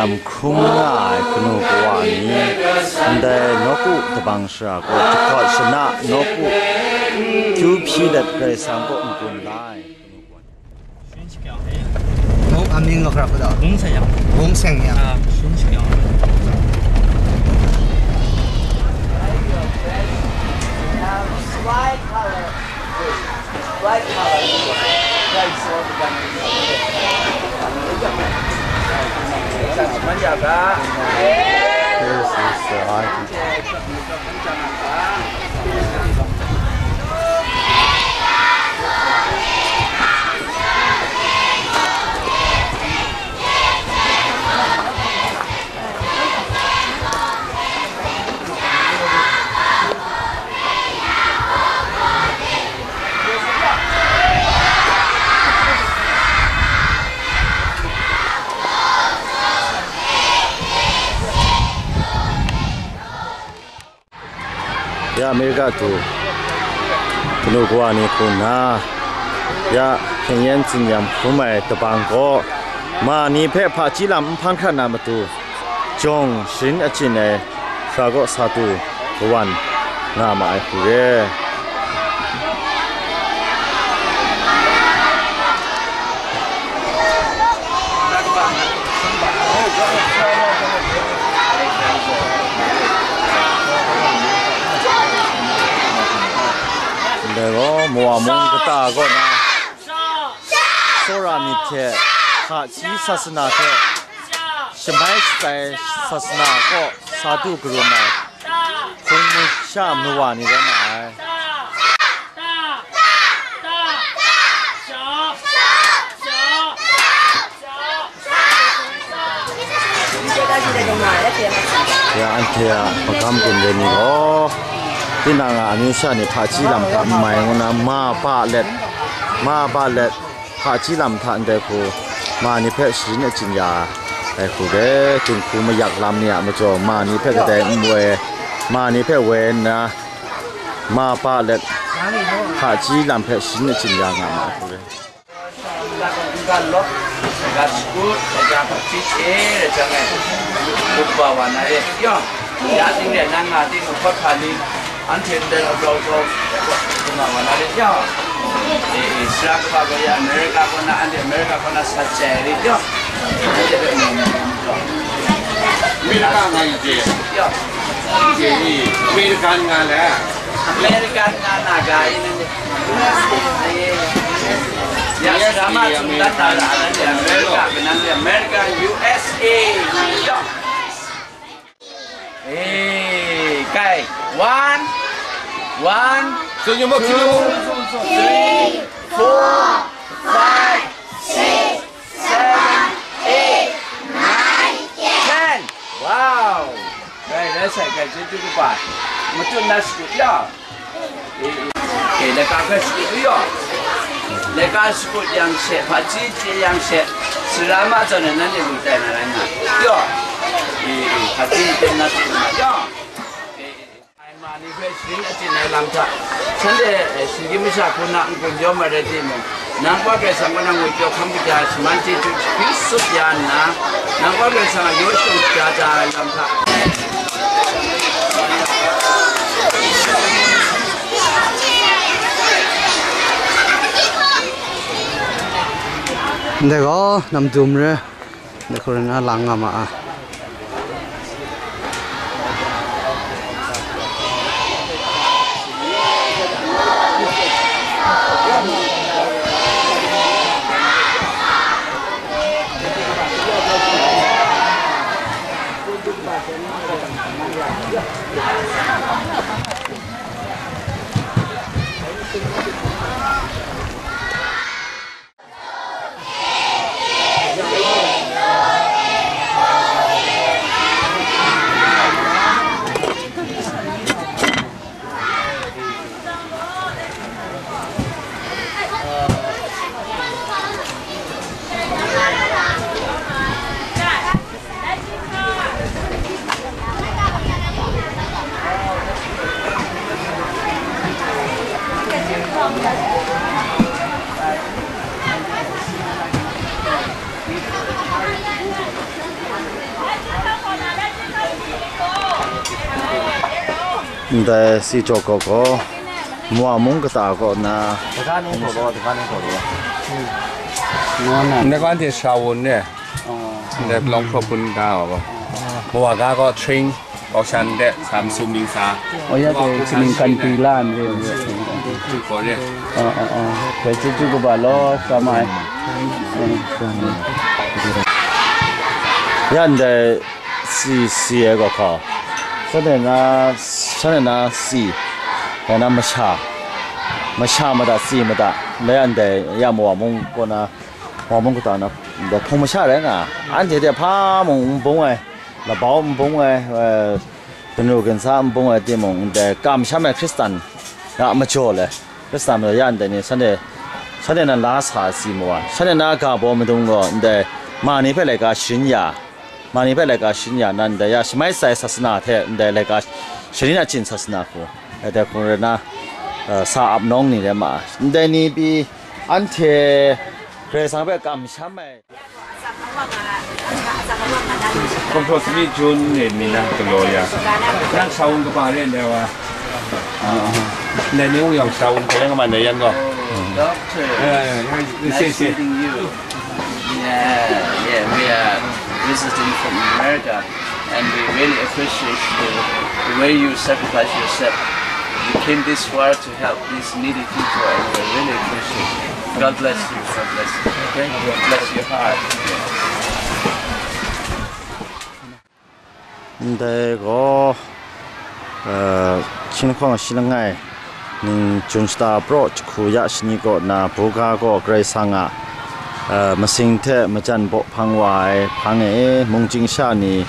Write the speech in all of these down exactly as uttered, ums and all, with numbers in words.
Hkrum nga ai kanu kawa ni, ndai nawku dabang shara kaw jahpawt shana nawku kyu hpyi let Karai Kasang kaw n-gun la ai. Mung aming nga kra kuda. Bung sayang. Bung sayang. Ah, shun sayang. Ya Amerika tu kanu kawa ni hku nna, ya hpyen yen tsin-yam hkrum ai dabang kaw, ma ni hpe hpaji lam n hpan hkrat na matu, jawng sharin achyin ai hpra kaw sa tu kawan nga ma ai hku re. Ndai gaw, Mowa mung kata kaw na, tsawra myit hte, hpaji sasana hte, shamai shatsai sasana kaw sa du karum ai, hpung masha mawa ni rai nga ai. Ya, anhte a magam gun re ni gaw, tinang a amyu sha ni hpaji lam hta n mai ngu na, ma ba let, ma ba let, hpaji lam hta ndai hku, ma ni hpe sharin achyin ya ai hku re, dinghku mayak lam ni a majaw, ma ni hpe kadai n woi, ma ni hpe woi nna, ma ba let, hpaji lam hpe sharin achyin ya nga ma ai hku re. N-ga lawp, n-ga shakut, n-ga hpaji chye rai jang e, lup wa wa na re, yaw, ya ting rai nang nga ting, hkawt hpa ni, anhte ndai a grau grau, hkawt hkawt wa na re, yaw. E, e, sara kaba gaw ya America kaw na, anhte America kaw na sat jai re, yaw. Anhte hpe mu mu mu jaw. America nga yu je. Yaw. Yu je ni, American nga le. American nga na ga yi nang de. Ya, sara ma tsun dat ta ra, anhte America, kanang de American, U S A. Yaw. Eh, kai. One, one, two, three, four, five, six, seven, eight, nine, ten. Wow. Rai, rai sai, kai, chyeju kaba. Matut na shakut ya. Eh, eh. Eh, laika hpe shakut u yaw. Laika shakut yang she, hpaji chye yang she, sara ma zawn e nanhte lu tai na rai nga. Yaw. Eh, eh, hpaji chye na shakut nga yaw. Eh, eh. Ai ma ni hpe sharin achyin ai lam hta, shanhte, eh, shinggyim masha hku na n-gun yawm ai rai timung, nang Wa Karai Kasang kaw na ngwi pyaw hkam kaja shaman chyeju hpyi tsup ya nna, nang Wa Karai Kasang a yaw shadawn shaja ja ai lam hta, ndai gaw, namdum re, ndai hku rai nna lang nga ma ai. Ndai si jaw gaw gaw, Mawa mung kata kaw na, Ndai kwan hte sha wun ne, ndai palawng hpraw hpun ga wa gaw, Mawa ga gaw train, kaw shan de, sa masum ning sa, oh, ya, wa dai hpun kaning sa kan shi pyi ne. Lan re. Hpun gaw re. Ah, ah, ah. Bai chyeju kaba law, sa mai. Ya ndai si, si ai gaw hka. Shanhte na, shanhte na si, ya na masha, masha mada, si mada, ndai ya ndai ya Mawa mung kaw na, Mawa mung kata na, ndai hpung masha rai nga, anhte hte hpa mung n bung ai, labau n bung ai, eh, ginru ginsa n bung ai timung, ndai kamsham ai Hkristan a majaw le, Hkristan majaw ya ndai ni, shanhte, shanhte na la sa ai si Mawa, shanhte na ga baw madung gaw, ndai ma ni hpe laika sharin ya, ma ni hpe laika sharin ya nan, ndai ya shamai sai sasana hte ndai laika sharin achyin sasana hku, dai hku rai na, uh, sa ap nawng ni rai ma ai. Ndai ni pyi anhte Karai Kasang hpe kamsham ai. Kumhpraw sani Jun e mi na galaw ya. Nang sha wun kaba re ndai wa. Ndai ni wung yawng sha wun hpe rai nga ma ndai yan gaw. Doctor, eh, eh, nice meeting you. Yeah, yeah, we are visiting from America, and we really appreciate the, the way you sacrifice yourself. You came this far to help these needy people, and we really appreciate it. God bless you, God bless you. Okay? God bless your heart. Ndai gaw, eh, hkying lahkawng shi langai, ning Jun shata praw jahku ya shani kaw na, buga gaw Karai Kasang a, eh, masing hte majan baw hpang wa ai hpang e, mung chying sha ni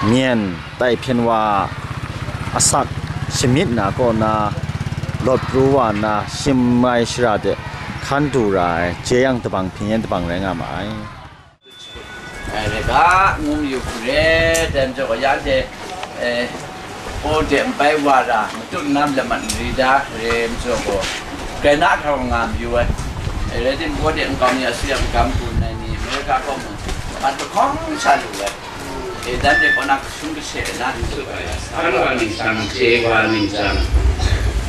myen tai hpyen wa a asak shamyit na kaw na, lawt pru wa na, shim ai shara de hkan du ra ai, jeyang dabang hping yan dabang rai nga ma ai. Ai, rega, ngu mayu hku re, dai majaw gaw, ya de, eh, paw de npai wa ra, matut nam lamat nri da, re majaw gaw, grai na hkra wa nga mayu ai. Eh, rai timung, paw de nkau mi a suyang gam hku nai ni, America kaw mung, mat lahkawng sa lu ai. Eh, dan de kaw na kashung kashe na, Hkan wa ningsang, chye wa ningsang,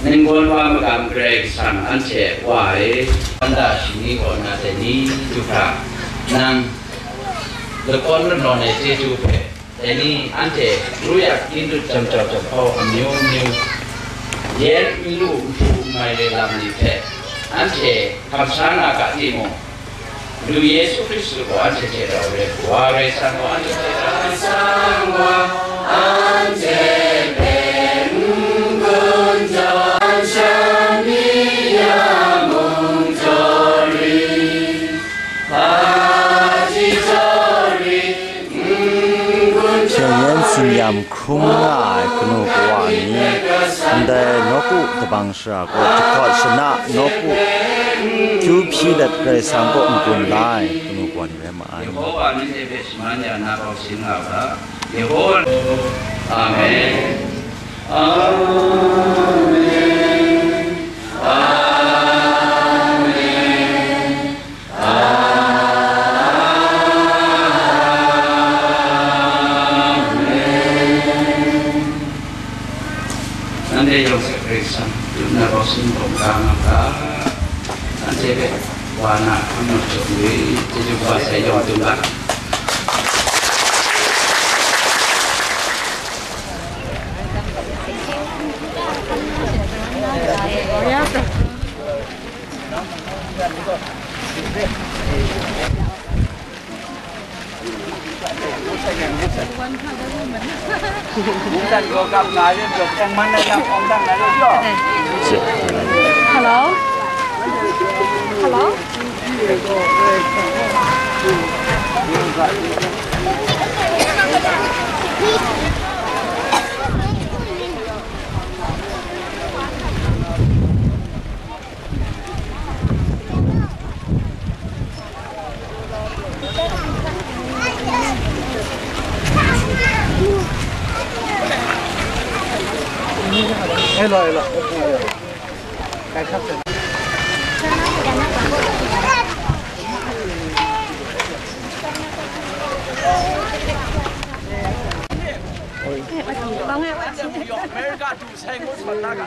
ninggawn wa magam Karai Kasang anhte Wa e, wanda shani kaw na dai ni du hkra, nang lakawn lanawn ai chyeju hpe, dai ni anhte ruyak kyin dut jam jau jam hpau amyu myu, yen n lu nhpu n mai re lam ni hpe, anhte kamsham nga ga timung, Madu Yesu Hkristu gaw anhte hte rau rai, Wa Karai Kasang gaw anhte hte rau rai. Karai Kasang gaw anhte hpe n-gun jau, sha mi ya mung jaw rit, hpaji jaw rit, n-gun jau rit. Hpyen yen tsin-yam hkrum nga ai kanu kawa ni, ndai nawku dabang shara gaw jahkawt shana nawku kyu hpyi let Karai Kasang kaw n-gun la ai kanu kawa ni rai ma ai. Yehowa nanhte hpe shaman ya na bau sin nga u ga, Yehowa. Amen. Amen. Amen. Amen. Nanhte yawng hte Karai Kasang, yu na rau sin bawng ga nga ga, nanhte hpe wa na hkam jaw jaw we, chyeju kaba sai yawng dum ga. Hello? Hello? Bang e, wa chi. America tu sai ngut pat na ga.